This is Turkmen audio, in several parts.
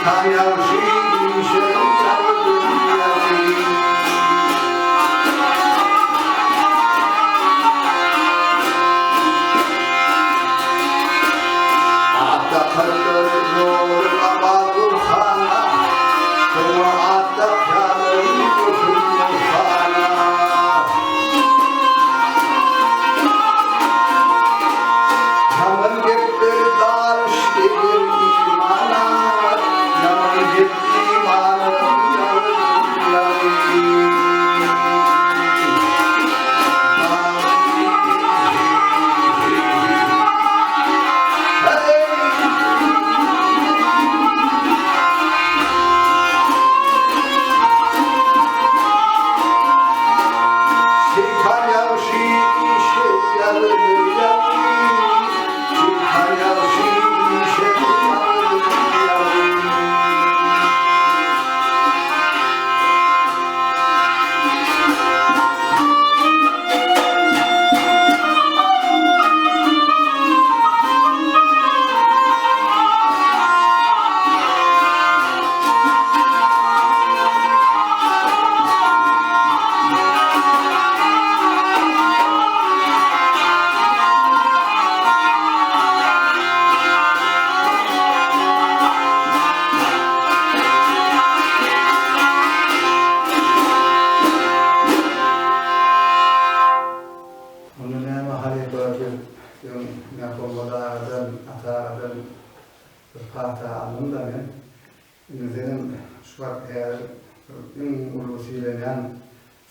Sykan ýagşy işe ýagdy. At dakarlar zory Abadyl hana, Şoňa at dakýarlar Musulman hana. Ýaman gepler daryş eder imana, Ýaman gep imana ýagy. Şeýtan ýagşy işe ýaradyr ýagşy, Şeýtan ýagşy işe ýaradyr ýagşy. Onda näme halypa biz öň Mährombad agadan, Ata agadan bir pata aldym-da men. Indi senem şu wagt häzir bir iň uly sylanýan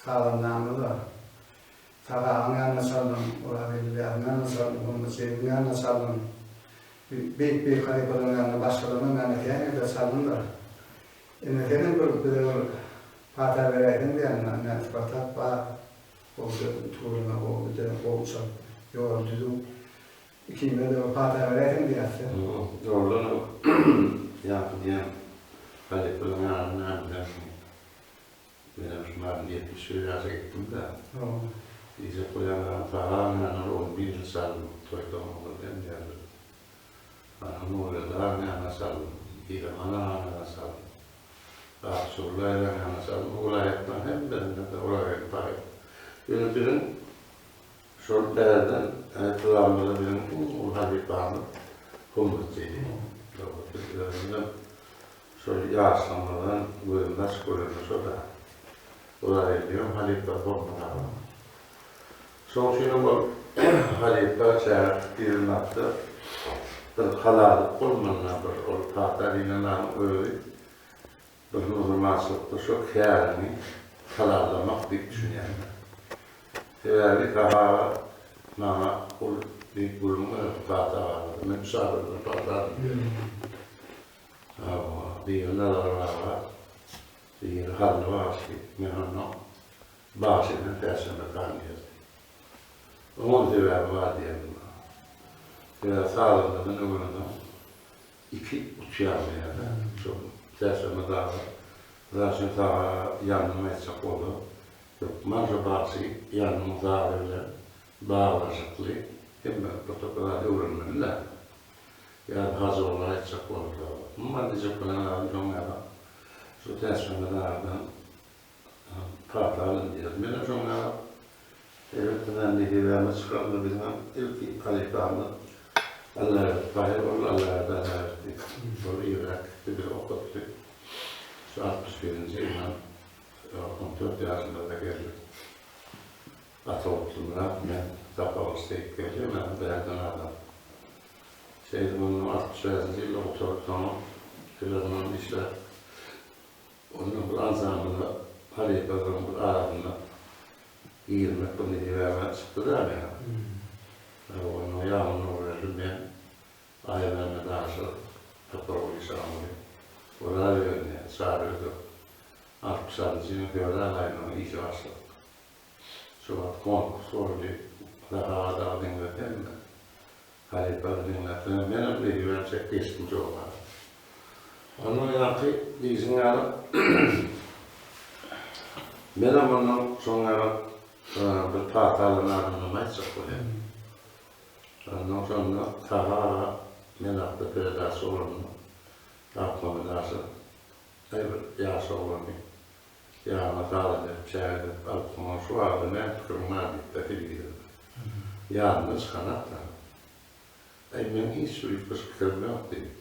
sazandamyz-a. Taganyň ýanyna çaldyň, Oraz Ilýasyň ýanyna çaldyň, Hommat Şeýhiň ýanyna çaldyň. Beýik-beýik halypalaryň ýanyna, başgalaryňam ýanyna kän ýerde çaldyň-da. Indi senem bir bize bir pata beräýseň diýýän, ine Spartak bar, gowy tüweleme gowy gide, gowy çalyp, ýoly düzüw. Ikimize-de bir pata beräýseň diýýäs-de. Dogrudanam, ýaňky diýen halypalaryň ýanyna näme bilersiň. Menem şu mahaly 71 ýaşa gitdim-de. Diýjek bolýan zadym, Tagaň ýanyna 11 ýyl çaldym, toýda oňa diýýärler. Ana Nurberdi agaň ýanyna çaldym, Ilaman agaň ýanyna çaldym. Akçurly agaň ýanyna çaldym. Bu welaýatlaryň hemmesinde-de Orageldi dagy. Ýöne biziň şol bärden aýtdylarymyzda biziň iň uly halypamyz Hommatjy. Biz özümizem Şol ýaşlygymyzdan gözümiz açyk görende şo-da. Orazgeldiýewiň halypasy Hommat agam. Şoň üçinem ol halypa şägirt diýlen zatda bir halallyk bolmalyna bir ol pata diýlen zadyň özi bir musulmançylykda şo käriňi halallamak diýip düşünýän men. Sebäbi sahaba maňa ol diýip gürrüň berdi pata barada. Men üç adamdan pata aldym. Hawa, biri Nazar baba, biri Hally bagşy, men onda bagşydan Täçmemmet Hannyýazdy. Oňam sebäbi bar diýerdim maňa. Sebäbi sazandadan öwrensoň iki uçýar diýýär-de. Şo Täçmemmet aga, mysal üçin, saňa ýandym aýtjak bolsa, hökman şo bagşy ýandymyň sazy bilen baglanyşykly hemme bir topar zady öwrenmeli-dä. Ýa-da Hajy ogly aýtjak bolsa, umuman diýjek bolan zadym şoň ýaly, şu Täçmemmet agadan pata alyn diýýär. Menem şoň ýaly, elbetde, men nesibäme çykamda biziňem ilki halypamyz Allaberdi Taýyr boldy, Allaberdi Allaberdi. Ol irräk gitdi, bizi okatdy. Şu 61-nji ýyldan 14 ýaşymyzda geldik. Ata Gutlymyrat, men Sapagyş Seýitgeldi, men bärden adam. Şeýdip ondan 65-nji ýylda gutaryp soňam filarmonda işläp, ondan bir ansambla halypalaryň bir arasynda girmek bir nesibäme çykdy-da meňe. Onda Ýagmyr Nurberdi, men, Aýmämmet Aşyr, Saparguly Şaguly, Oraz Ýegenýaz, Çary Ödek, 66-njy ýylyň fewral aýynda işe başladyk. Şo wagt konkurs boldy. Sahawa dagy diňledi hemme. Halypalar diňläp, menem nesibäm çekdi geçdim jogaba. Ondan ýaňky diýşiň ýaly menem ondan şoň ýaly bir pata alan adamdan aýtjak bolýan. Ondan şonda Saha aga men hakda peredaça bolanda. Akmammet Aşyr, Aý bir ýaş oglany ýanyna saz berip, çäge berip alypsyň, onuň şu barada näme pikiriň bar diýip-de telewizorda. Ýadyndan çykanok-da. Aý meň hiç bir üýtgeşik pikirim ýok diýdi.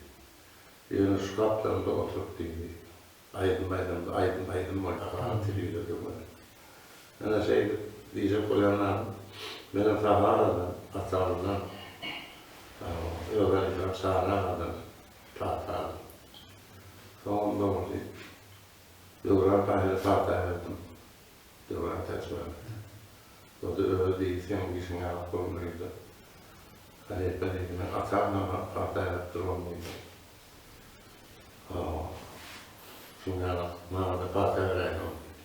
Ýöne şu gapdalymda oturyp diýdi. Aýdym aýdamda aýdym aýdym bolýar, ahyrynam telewizorda gördüm. Ine şeýdip diýjek bolýan zadym, menem Saharadan, atamdan, Öwrenişen Çary agadan pata aldym. Soňam dogrusy Döwran Tahyra pata berdim. Döwran Täçmämmet. O-da özi diýdi, seň işiň ýalyk bolmaýda. Halypa diýdi, men atam maňa pata berip duran diýdi. Hawa. Şuň ýaly maňa-da pata beräýseň diýdi.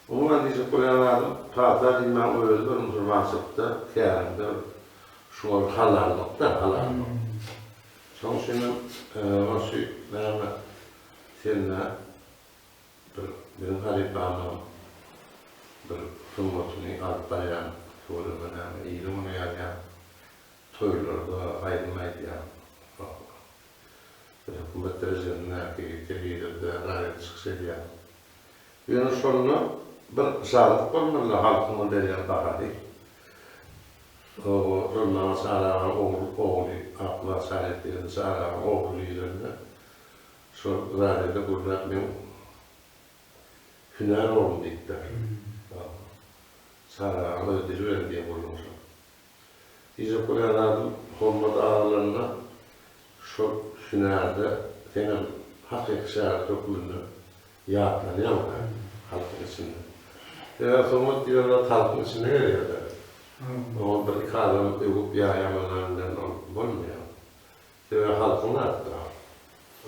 Umuman diýjek bolýan zadym, pata diýmäň özi bir musulmançylykda, käriňde bir şuňa bir halallyk-da, halallyk. Şonuň üçinem şu näme sende bir biziň halypamyzyň bir sungatyny alyp barýan tüweleme näme iliň öňüne ýazýan toýlarda aýdym aýdýan bir hökümet derejesindäki telewizorda radioda çykyş edýän. Ýöne şonda bir yşarat bolmaly halkyň ol berýän bahasy. Oba şol maňa Çary agaň ogul ogly Akmyrat Çaryýew diýlende Çary agaň ogly diýlende şol radioda gürläp meň hünär oglum diýipdir. Çary agaň öz dili bilen diýen gürrüň şol. Diýjek bolýan zadym Hommat agalanda şol hünärde senem hakyky şägirt hökmünde ýatlanýaň-da halkyň içinde. Sebäbi sungat diýen zat halkyň içinde gezýär-dä. Oňa bir-iki adam öwüp ýa ýamanlan bilen ol bolmaýar. Sebäbi halkyň zady-da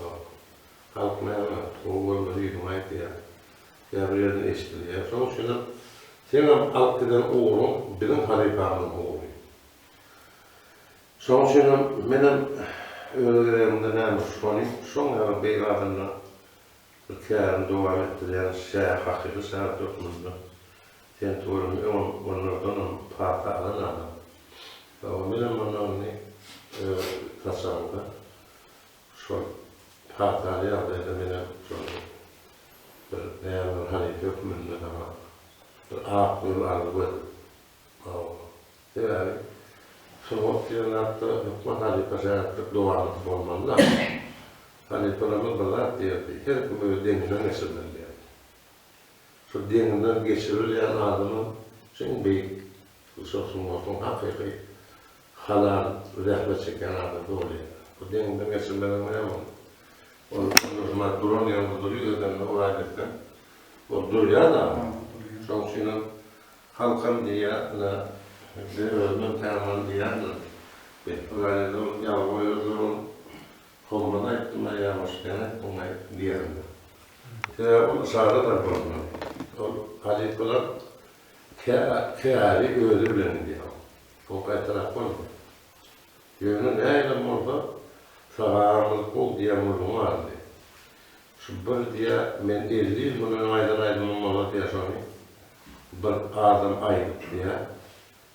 ol. Halk näme, gowy görmese ýüzüňe aýdýar. Ýa bir ýerden eşidilýär. Şonuň üçinem seňem alyp giden ugruň biziň halypamyzyň ugry. Şonuň üçinem menem öz gezegimde näme şony şoň ýaly beýik adamdan bir kärini dowam etdirýän şä hakyky şägirt hökmünde sen tüweleme öňem onlardanam pata alan adam. Hawa menem mundan indi öz saçagymda Şol pataly ýagdaýda menem şol bir näme bir halypa hökmünde saňa bir ak gül arzuw edip, hawa. Sebäbi sungat diýen zatda hökman halypa-şägirtlik dowamaty bolmaly-da. Halypalarymyz bir zat diýerdi, her kim öz deňinden geçirmeli diýerdi. Şol deňinden geçirilýän adamam şu iň beýik şol sungatyň hakyky halal zähmet çekýän adamsy bolýar. Bu deňinden geçirmeseň näme ol? Ol şumat duran ýerinde durýar, özem-de uraý etseň, ol durýar-da. Şonuň üçinem halkam diýýär, ine, men özümem täman diýýändir. Uraýda ol ýagy goýardyr ol. Hommat aýtdyň-aý ýa Moşken aýtdyň-aý diýendir. Sebäbi ol yşarat bolmaly. Ol halypalar käri özi bilen gidýär. Ol gaýtalap bolmaýar. Ýöne nähilem bolsa, Sagamyz gowy diýen gürrüňi bardy. Şu bir diýä, men 50 ýyl mundan öň aýdan aýdymym bolsa diýä şony bir adam aýdyp diýä,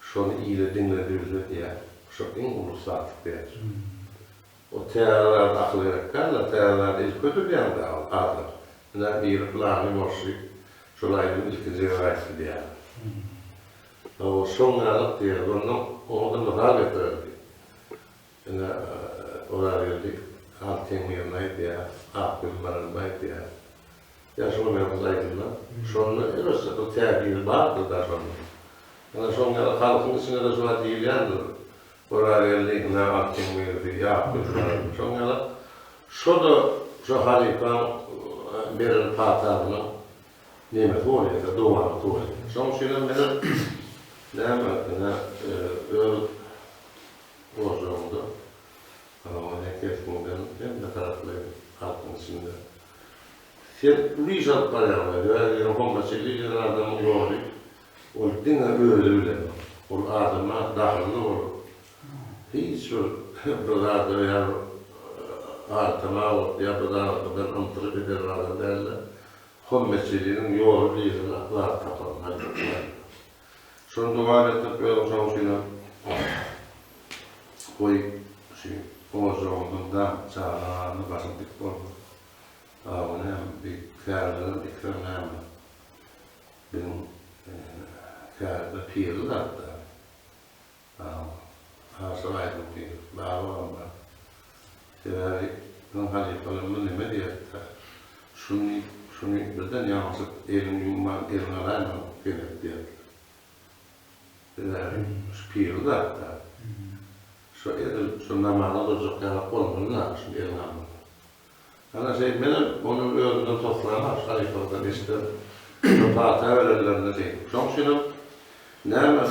şony ile diňledibilse diýä, şo iň uly ussatlyk diýä. O täze zada akyl gerek däl-de, täze zady ilki hödürleýäň-dä ol adam. Ine biri pylany goşgy şol aýdymy ilkinji gezek aýtdy diýýärler. Hawa, şoň ýalyk diýýär. Ondan oňa-da mysal getirerdi. Ine, Orazgeldi Altyň birini aýdýar, Akgül baryny aýdýar. Ýa şoňa meňzeş aýdymlar. Şonda elbetde bir täsiri bardyr-da şonuň. Ine, şoň ýaly halkyň içinde-de şu wagt diýilýändir. Orazgeldi, ine, Altyň birisi, ýa Akgül baryny. Şoň ýaly şo-da şo halypaň beren patasynyň nemesi bolýar-da, dowamaty bolýar. Şonuň üçinem menem näme, ine, öz ojagyňda ine kesbiňden hemme taraplaýyn halkyň içinde sen uly iş alyp barýaň, sebäbi ýöne hommaçylyk eden adamyň ýoly ol diňe özi bilen, ol adama dahylly bolup, hiç bir bir zada ýa bir altama bolup ýa bir zatdan ymtylyp eden adam däl-de, Hommetçiligiň ýoly diýlen zat tapylmaly. Şony dowam etdirip özüň şonuň üçinem goý şu. Ojagyňdan dam, çagaň alnynda başyň dik bolsun. Awa näme, bir kärlerem ikisem näme, biziň kärde pirli zat-da. Awa, Aşyr aýdyň pir, babam bar. Sebäbi biziň halypalarymyz neme diýerdi-dä, Şuny, şuny birden ýalňyşyp eliňi ýuwman eliňe alaýma geler diýerdiler. Sebäbi şu pirli zat-da. Şu edil şu namaza durjak ýalak bolmaly-da, şuny eliňe almaly. Ana şeý, menem ony özümden toslanok, şu halypalardan eşidip, şo pata berenlerinde şeýdip. Şoň üçinem näme,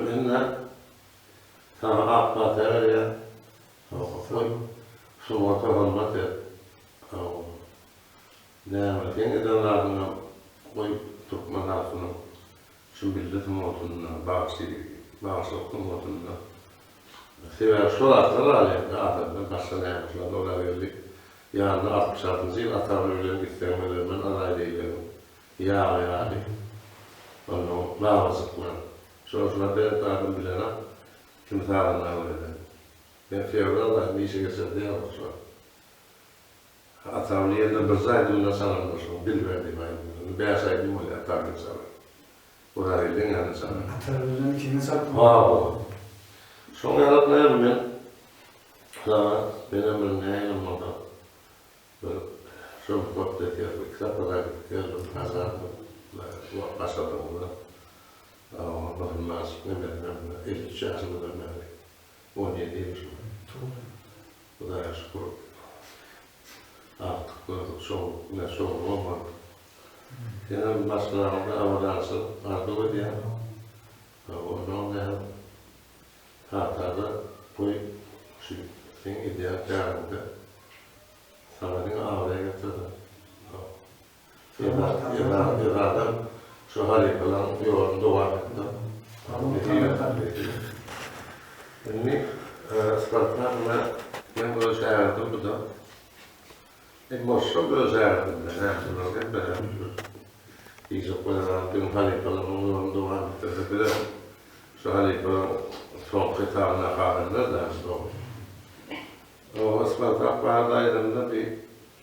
men-ä saňa ak pata berýän, goý, sungata hormat et. Hawa. Näme, seň eden zadyňam goý, türkmen halkynyň şu milli sungatynda, bagşy, bagşylyk sungatynda Sebäbi şol zatlar galýar-da adamda, başga näme şular Nurageldi ýanyna altmyş altynjy ýyl Ataguly bilen gitseň ölermen Azaý beýlegiň ýagy ýaly onnoň babajyklar şol şular belet adam bilenok kim sazanda eden men fewral aýynda işe geçerde ýaly şular Ataguly ýene birje aýdymyna çalandyr şoň Dilber diýip aýdymyny indi bäş aýdym bolýar Ataguly çalan. Gurageldiň ýanyna çagyr. Atalar bilen ikiňi çapdym. Hawa. Şoň ýalak näme men saňa menem bir nägile bolsam bir şo mukaddes ýer iki sapar-a gidip geldim hajardan başardygymda hawa musulmançylyk nemesinden 53 ýaşymdan bäri 17 ýyl şu. Hudaýa şükür. Agtyk gördük, çowluk bilen çowlugam boldy. Senem maşgalaňda abadançylyk arzuw edýän. Onnoň näme Tatarda goý şu seň edýän käriňde saňa diňe abraý getirsin. Esasan şu halypalaryň ýoluny dowam etdir. Indi Spartak bilen meň öz şägirdim bu-da. Indi boşda öz şägirdim bilen näme şular hemmeler diýjek bolýan biziň halypalarymyzyň ýoluny dowam etdirse bizem şu halypalaryň soňky etabyna adamlar-da dogry. Spartak barada aýdanda bir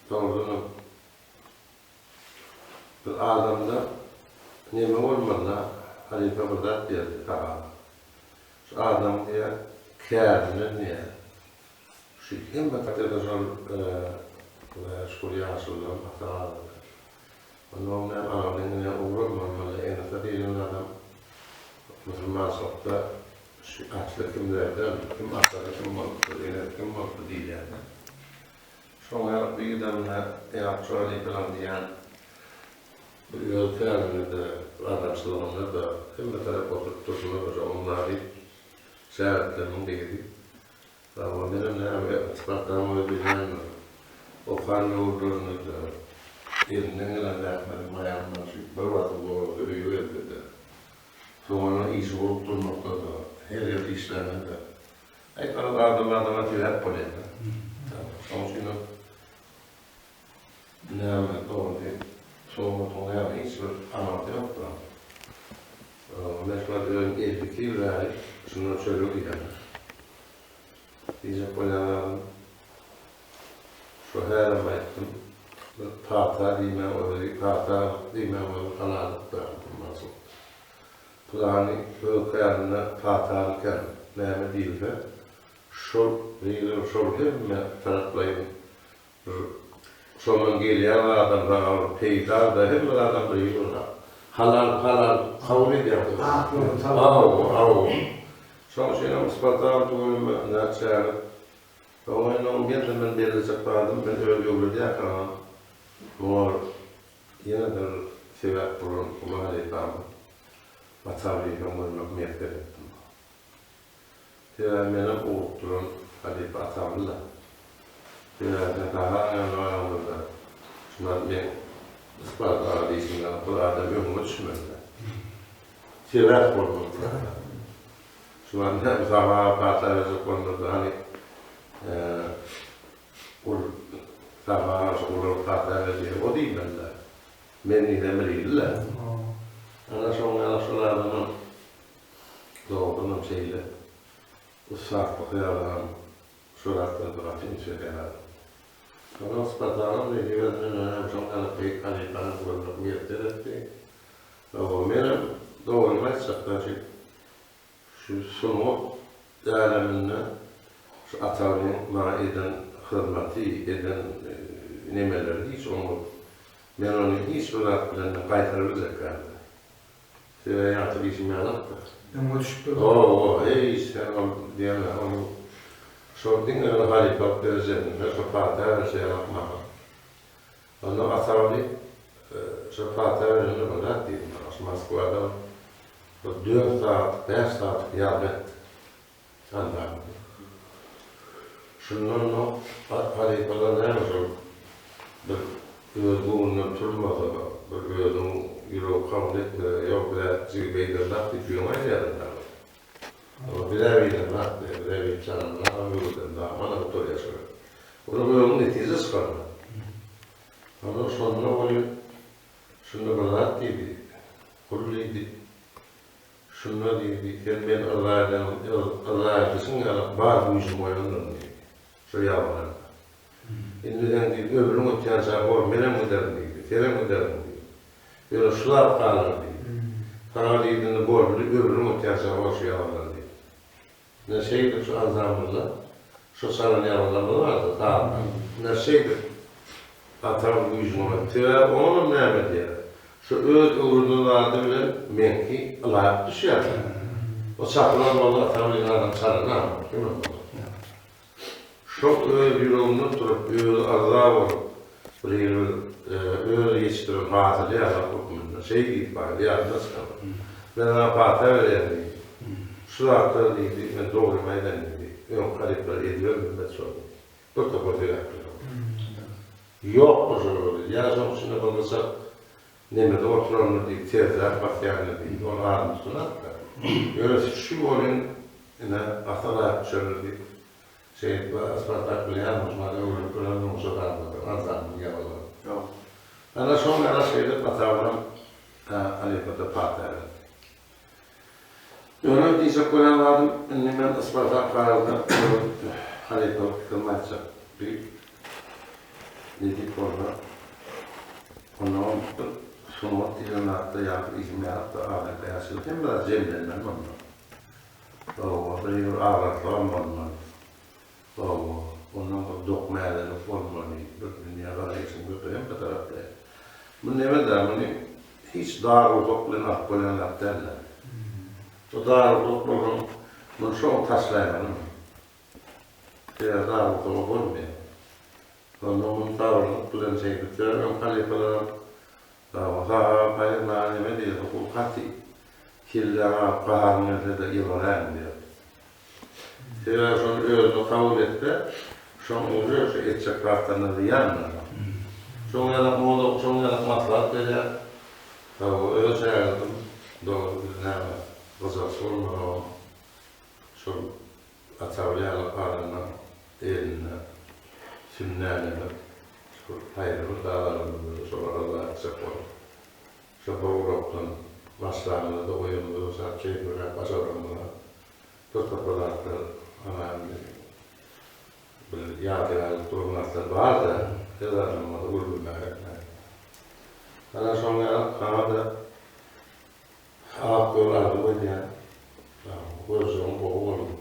dogrudanam Bir adamda neme bolmalyda halypa bir zat diýerdi saňa. Şu adam diýer kärinden diýer. Şu hemme zatda şol Hudaýa şükür ýaşulular ata galdy. Onnoň näme aňyrdan ine oglan bolmaly enesi diýlen adam musulmançylykda şu asly kimlerden kim atasy kim bolupdyr enesi kim bolupdyr diýilýär-de. Şoň ýaly gyzam-da ýagşy halypalar diýýän bir öz kärinde-de, adamçylygynda-da hemme tarap oturyp durşuna-da şoňa mynasyp şägirtleriniň biri. Hawa, menem näme, Spartagyň özi bilýändir. Okan döwürlerinde-de elinden gelen zähmetiň aýagyndan şu bir basym zorlasa öýe gelse-de, soňundan işi gurup durmakda-da, her ýerde işlände-de Aýtmaly adam adama sebäp bolýar-da. Şonuň üçin hem näme dogry sungatyň näme hiç bir aňyrsy ýok-da. Men şu wagt özüm 52 ýyl bäri şundan çörek iýýän. Diýjek bolýan zadym şu hälem aýtdym. Bir pata diýmäň özi, pata diýmäň özi halallyk-da. Pylany öz kärinde pataly eken, näme diýilse, şol diýiler, şol hemme taraplaýyn bir şondan gelýän zadam saňa bir peýda-da, hemme zadam bir ýyl halal, halal kabul edýäň. Ak ýoluň salgymy. Hawa, hawa. Şoň üçinem Spartak tüweleme näçälik. Soň indi oň ýene-de men bellejek zadym, men öz öwredýärkäm muňa Ýene bir sebäp bolan uly halypamyz Atalyýewe görmek miýesser etdi maňa. Sebäbi menem ugrukdyran halypa Ataly-da. Sebäbi sen Sahaň ýanyna baraňda-da, şundan meň Ispat aga diýşim ýaly bir adam öňüňe düşmeli-dä. Sebäp bolmaly bir adam. Şu wagt näme Saha aga pata berjek bolanda-da hany Ol saňa garşy olar pata berdi, o diýmeli-dä. Men diýsem bilgili-dä. Ana şoň ýaly şol adamam dogrudanam şeýle ussatlyk ýalam. Şo zatlarda gaty üns berýän adam. Ondan Spartagam nesibesine menem şoň ýaly beýik halypany görmek miýesser etdi. Hawa, menem dogrymy aýtjakda şu şu sungat äleminde şu Atalyň maňa eden hyzmaty, eden nemeleri hiç oňa men ony hiç bir zat bilen gaýtaryp biljek däldi. Sebäbi ýaňky diýşim ýalakda. Öňe düşüp durdy. Hawa, heý, sen ol diýeme, onuň şol diňe bir halypalyk derejesinde şo pata berşi ýalak maňa. Onda Ataly şo pata berende bir zat diýdi maňa, şu Moskwada bir dört sagatlyk, bäş sagatlyk ýazgy etdi. Andalyp. Şundan soň halypalar näme şol bir öz göwnünden turmasa, bir özüniň ýüregi kabul etmese, ýok bizä jigi beýdenzat diýip ýöňe aýdýarlar dagy. Olar bizä beýdenzat diýýär, bizä beýdip çalanzagam öwredenzagam mana gutarýar şolar. Olar özüniň netije çykarýar. Ondan şonda welin şunda bir zat diýdi, Gul diýdi, Şunda diýdi, sen meni yrza eden, yrza edişiň ýaly bar güýjümi goýandyryn diýdi. Şo ýalbaranda. Indi sen diýdi, ömrüň ötýänçä bor, menem giderin diýdi, senem gidersiň diýdi. Ýöne şu zat galar diýdi. Saňa diýdi, indi boldy, ömrüň ötýänçä bor şu ýalbaran diýdi. Ine şeýdip şu ansamblda şo çalan ýazgylarymyz bardy sazlar. Ine şeýdip atam güýjüni goýdy. Sebäbi oňam näme diýýär. Şu öz öwreden zady bilen meňki ylaýyk düşýär-dä. O çapylan bolsa atam bilen adam çalanam, kimem bolsa. Şo öz ýüreginden turup, özi yrza bolup, bir hili bir öz ýetişdiren hasyly ýaly hökmünde şeý diýip bardy, ýadyna çykardy. Men saňa pata berýän diýdi. Şu zatlar diýdi, men dogrymy aýdaýyn diýdi, öňki halyplar edibem bilmez şony diýdi. Bir topar sebäpler bar. Ýokdur şolar diýdi. Ýa şoň içinde bir gyjak nemede oturandyr diýdi, terzäp basýandyr diýdi. Ol adyny tutunakda. Ýöne şu welin ine gaty ylaýyk düşendir diýip, Şeýdip Spartak bilýärmiň şu wagt öwrenip bilenmiň şo zatlary ansambyň ýazgylaryny. Ýok. Ana şoň ýaly şeýdip Atabram halypada pata berdi. Ýöne diýjek bolýan zadym indi men Spartak barada öz halypalyk pikirimi aýtjak. Bir nesip bolsa onnoňam bir sungat diýlen zatda ýa-da işim ýa-da adam ýaşyl hemme zat jemlenmeli onda. Hawa, bir ýyl abratlygam bolmaly. Hawa, ondan bir dokmädelik bolmaly, bir dünýä garaýşyň köpi hemme taraplaýyn. Bu neme-dä, muny hiç dar-gursak bilen alyp bolýan zat däl-dä. Bu dar-gursak bolsaň, muny şoň taşlaýmaly muny. Sebäbi dar-gursaga bolmaýar. Onda muny sabyrlylyk bilen şeýdip, sebäbi öň halypalaram Hawa, saga gaýyr maňa neme diýdi, bu gaty kelläňe alyp gaharyň gelse-de ýylgyraýyň diýerdi. Sebäbi şony özüne kabul etse, şoň uje şu etjek zatlaryna zyýandyr. Şoň ýalak moda, şoň ýalak maslahat berýär. Hawa, öz şägirdim, dogry biz näme, gyjakçy bolmasagam, şol Ataly ýaly adamlaň elinde sünnälenip, şol haýsy bir sazlarymyzy şolara zat etjek bolup, şo bir gulakdan başlanymyzda goýanymyzy şap şeýdibräk başaranymyza bir topar zatlar ana indi bir ýadygärlik duran zatlar bar-da, her zadam bolsa gürrüňläp etmän. Ana şoň ýaly saňa-da Ak ýol arzuw edýän. Görjegiň gowy bolsun.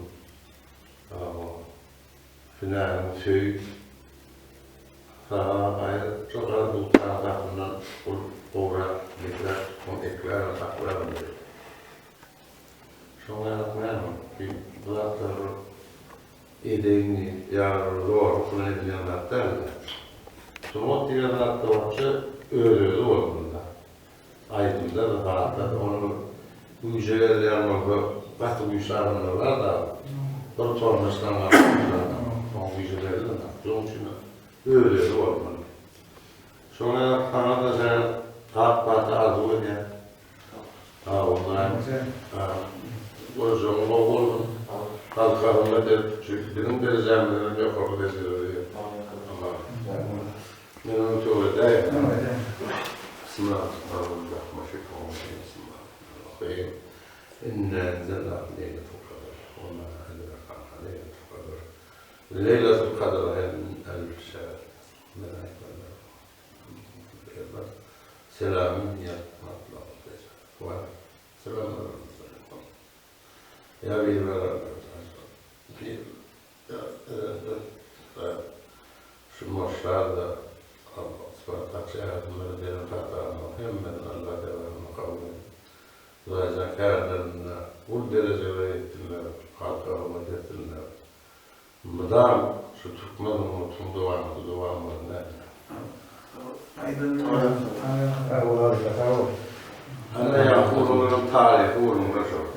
Hünäriňi söý. Saňa gaýry şol gara dutaryň sapyndan ol gowrak, beträk tutsaň eklärin, saklaryn diýdi. Şoňa ýaly näme, bu zatlar bir edeýin diýip ýa bir zorluk bilen edilýän zat däl-de. Sungat diýlen zat dogruçy öz-özi bolmaly-da. Aýdymda-da, sazda-da ony bir güýje berilýän bolsa, gaty güýçli adamlar bar-da, bir tonna ştanga oňa güýje berilmez. Şonuň üçin öz-özi bolmaly. Şoňa saňa-da şeýle ak pata arzuw edýän. Sag bol, Naim. Görjegiň gowy bolsun. Halka hyzmat et. Şu biziň derejämizden hem ýokarky derejelere ýet. Allah. Men ony töwra edäýin. Bismillahirrahmanirrahim. Inna enzelnahu fi leýletil kadr. Wa ma adraka ma leýletul kadr. Men aýtmaly. Selamyn ýatmatlaň. Selam. Ýa bir Şu moşlar-da Spartak şäherinde beren patamyň hemmesini Allah sebäbini kabul et. Hudaýjan kärlerinde uly derejelere ýetsinler, halka hyzmat etsinler. Mydam şu türkmen sungatynyň dowamaty dowam bolsun ähli. Sag bol Aziza, sag bol. Ana ýaňky urularyň taryhy gürrüňler şol.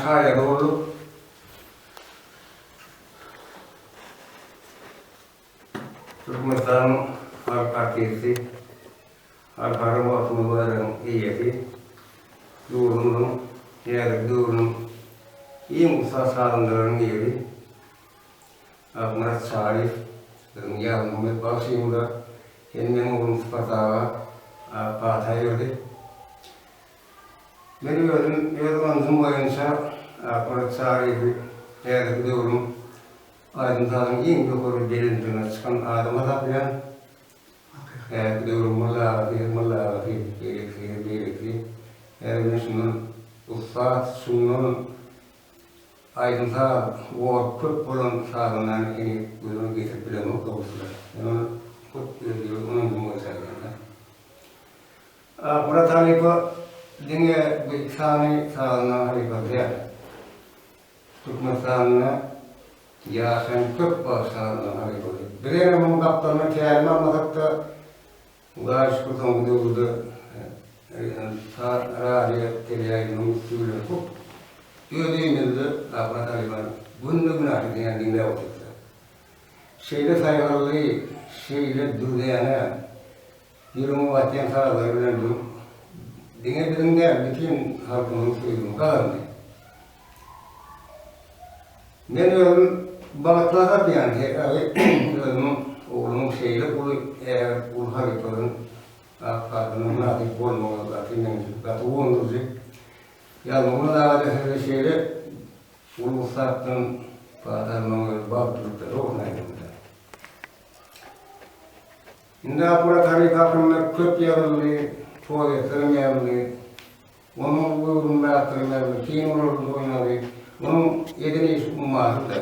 şaýady bolduk. Türkmenistanyň halk artisti, Halkara Magtymguly baýragynyň eýesi, ýurdumyzyň häzirki döwrüniň iň ussat sazandalarynyň biri Akmyrat Çaryýew biziň Ýazmuhammet bagşymyza hem meň oglum Sypat aga ak pata berdi. Men özüm öz ynanjym boýunça Akmyrat Çaryýewi häzirki döwrüň aýdym-sazyň iň ýokary belentligine çykan adam hasaplaýan. Häzirki döwrüň molla agasy, molla agasy, beýlekisi, beýlekisi. Häzir men şundan ussat, şundan aýdym-saz gory köp bolan sazandany heniz göz öňüne getirip bilemok dogrusy. Men ony hut öz ýüregim ynanjym boýunça aýdýan-da. Akmyrat halypa diňe bu iki sany sazandaň halypasy däl. Türkmenistanda ýaşaýan köp bagşy sazandaň halypasy. Biz eger munuň gapdalyndan tälim almasak-da, Hudaýa şükür soňky döwürde radio, teleýaýlymyň üsti bilen hut öz öýümizde Akmyrat halypany günde-günaşa diňläp otyrys. Şeýle saýgarly, şeýle dürdäne Ýüregiňe batýan sazlary bilen bu diňe biziň däl, bütin halkymyzyň söýgüsini gazandy. Men özüm bagtly hasapýan, sebäbi özümiň oglumyň şeýle uly ägirt uly halypadan ak patyna mynasyp bolmagy gaty meň üçin gaty guwandyryjy. Ýazmyrat aga-da size şeýle uly ussatdan pata almagyň özi bagtlylykdyr, dogrusyny aýdanyňda. Indi Akmyrat halypa hakynda köp ýazyldy, powestlerem ýazyldy. Onuň göwrümli zatlaram ýazyldy, kinolarda oýnady. Onuň eden işi ummasyz-da.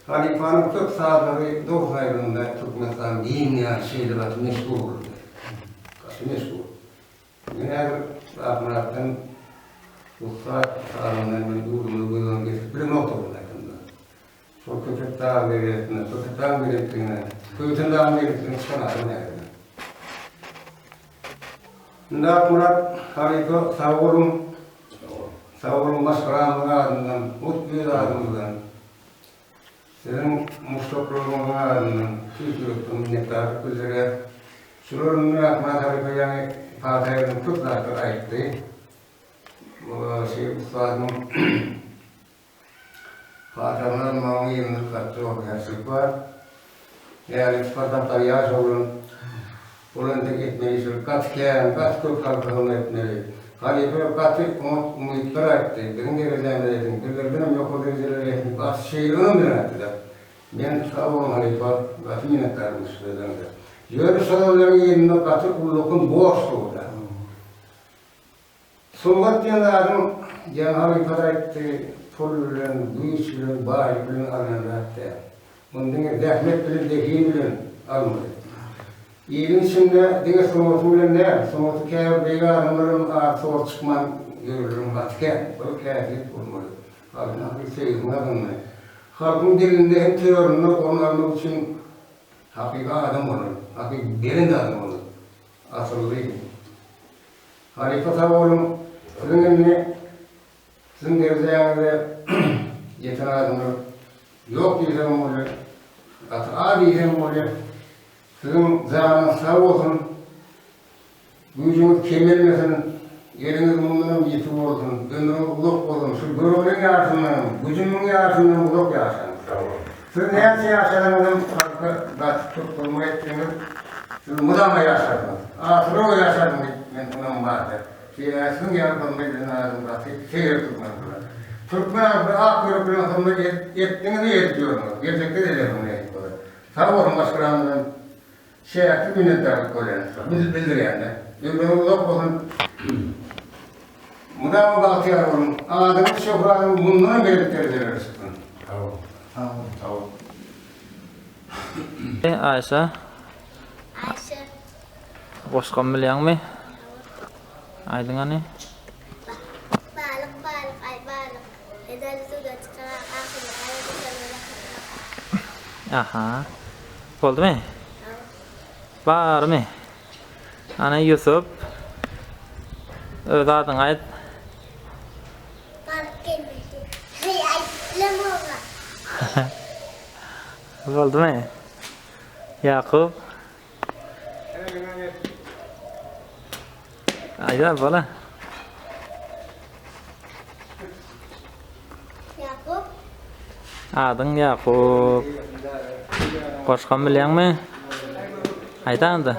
Halypanyň köp sazlary dogrusyny aýdanda Türkmenistan giň ýaly şeýle gaty meşhur boldy. Gaty meşhur. Men häzir Akmyratdan ussat sazandan men ýurdumyzy göz öňüne getirip bilemok dogrusyny aýdanda. Şol Köpet dag derejesine, Köpet dag belentligine, Köwten dagyň belentligine çykan adam häzir. Indi Akmyrat halypa sag boluň. Sag boluň maşgalamyzyň adyndan, hut öz adymyzdan. Siziň muşdaklaryňyzyň adyndan tüýs ýürekden minnetdarlyk bildirýäs. Şular indi Akmyrat halypa ýaňy pata ýerinde köp zatlar aýtdy. Bu şeýle ussadyň Pataňy almagyň yzynda gaty jogapkärçilik bar. Häli Spartaklar ýaş oglan. Ol entek etmeli işleri gaty kän, gaty köp halka hyzmat etmeli. Halypa gaty oňat umytlar aýtdy. Biziň derejämize ýetiň, bizlerdenem ýokary derejelere ýetiň gaty şeýle ynam bilen aýtdy-da. Men sag boluň halypa, gaty minnetdar bu sözleriňize. Ýöne şo sözleriň yzynda gaty ullakan borç dur-da. Sungat diýen zadyň ýaňy halypa-da aýtdy, pul bilen, güýç bilen, baýlyk bilen alnan zat däl. Ony diňe zähmet bilen, zehin bilen almaly. Iliň içinde diňe sungatyň bilen däl, sungaty käbir beýik adamlaram ady-sory çykman ýörenlerem gaty kän. Bir häsiýet bolmaly. Halkyň hakyky söýgüsini gazanmaly. Halkyň dilinde hem töründe orun almak üçin hakyky adam bolmaly, hakyky belent adam bolmaly, asylly. Halypa sag boluň siziň indi siziň derejäňize ýeten adamlar ýok diýsegem bolýar gaty az diýsegem bolýar siziň janyňyz sag bolsun güýjüňiz kemelmesin eliňiz mundanam ýiti bolsun ömrüňiz uzak bolsun şu göroglyň ýaşyndanam güjümiň ýaşyndanam uzak ýaşaň siz näçe ýaşasaňyzam halka gaty köp hyzmat etdiňiz Siz mydama ýaşarsyňyz. Asyrow ýaşaryn diýip men ynamym bardy. Sebäbi siziň ýaly hyzmat eden adam gaty seýrek türkmen halkyna. Türkmen halkyna ak ýürek bilen hyzmat etdiňiz we edip ýördüňiz. Geljekde-de edersiňiz nädip bolar. Sag boluň maşgalamyzdan çäksiz minnetdarlyk bolýan. Bildirýän-de. Ömrüňiz uzak bolsun. Mydama bagtyýar boluň. Adyňyz şöhratyňyz mundanam belent derejelere çyksyn. Sag boluň. Sag boluň. Sag boluň. Aýşe. Aýşe. Goşgam bilýäňmi? Aýdyň hany. Balyk balyk aý balyk. Edel suwdan çykan ahyrynda gaýa düşen Aha. Boldumy? Barmy? Ana Ýusup. Öz adyňy aýt. Balyk gelmedi. Boldumy? Ýakup. Aýda bala. Ýakup. Adyň Ýakup. Goşgam bilýäňmi? Aýda onda.